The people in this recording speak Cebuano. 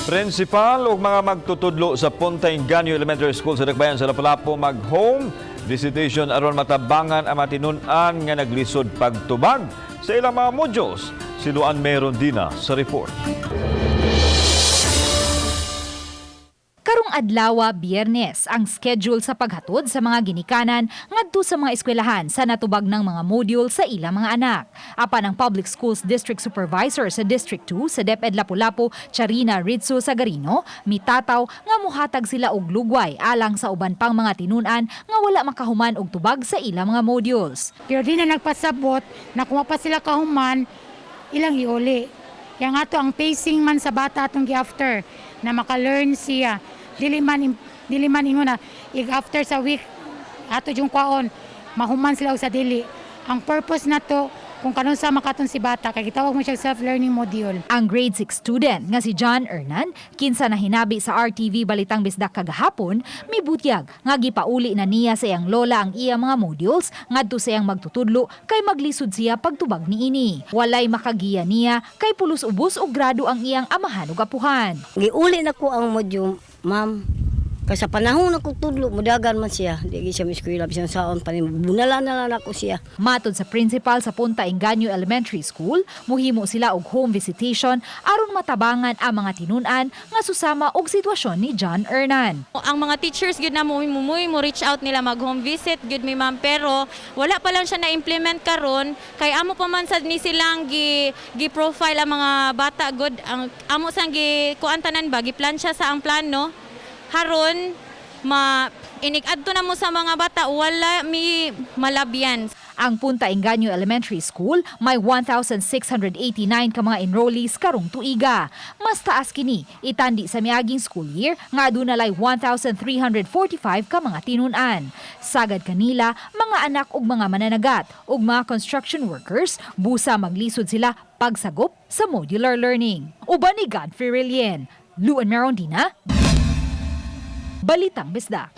Principal ug mga magtutudlo sa Punta Engaño Elementary School sa Dakbayan sa Lapu-Lapu mag-home visitation aron matabangan ang matinun-an nga naglisod pagtubag sa ilang mga modules. Si Luan Merondina sa report. Karong adlaw, Biyernes, ang schedule sa paghatod sa mga ginikanan ngadto sa mga eskwelahan sa natubag ng mga module sa ilang mga anak. Apan ang Public Schools District Supervisor sa District 2 sa DepEd Lapu-Lapu, Charina Ritsu Sagarino, mitataw nga muhatag sila og lugway alang sa uban pang mga tinun-an nga wala makahuman og tubag sa ilang mga modules. Pero di na nagpasabot na kung pa sila kahuman, ilang iuli. Yang ato ang pacing man sa bata atong gi-after na maka-learn siya. Dili man ingon na ig after sa week ato yung kwaon mahuman sila og sa dili. Ang purpose nato kung kanunsa makaton si bata kay gitawag mo siya self-learning module. Ang grade 6 student nga si John Ernan, kinsa na hinabi sa RTV Balitang Bisdak kagahapon, mibutyag nga gipauli na niya sa iyang lola ang iya mga modules ngadto sa iyang magtutudlo kay maglisod siya pagtubag niini. Walay makagiya niya kay pulos ubos og grado ang iyang amahan ug apuhan. Giuli na ko ang module, ma'am. Kay sa panahon na ko tudlo, mudagan man siya. Di gyud siya miskwela bisan saon pa ni bunala na lang ako siya. Matod sa principal sa Punta Engaño Elementary School, muhimo sila og home visitation aron matabangan ang mga tinun-an nga susama og sitwasyon ni John Ernan. Ang mga teachers gyud na mo reach out nila, mag home visit gyud mi, ma'am, pero wala pa lang siya na-implement karon kay amo pa man sad ni silang gi profile ang mga bata gud, ang amo sang gi kuan tanan ba, gi plan siya sa ang plano haron ma inig-adto na mo sa mga bata, wala mi malabyan. Ang Punta Engaño Elementary School may 1,689 ka mga enrollees karong tuiga. Mas taas kini itandi sa miaging school year nga aduna lay 1,345 ka mga tinun-an. Sagad kanila mga anak ug mga mananagat ug mga construction workers, busa maglisod sila pagsagop sa modular learning. Uban ni Godfrey Relien, Luan Merondina, Balitang Bisdak.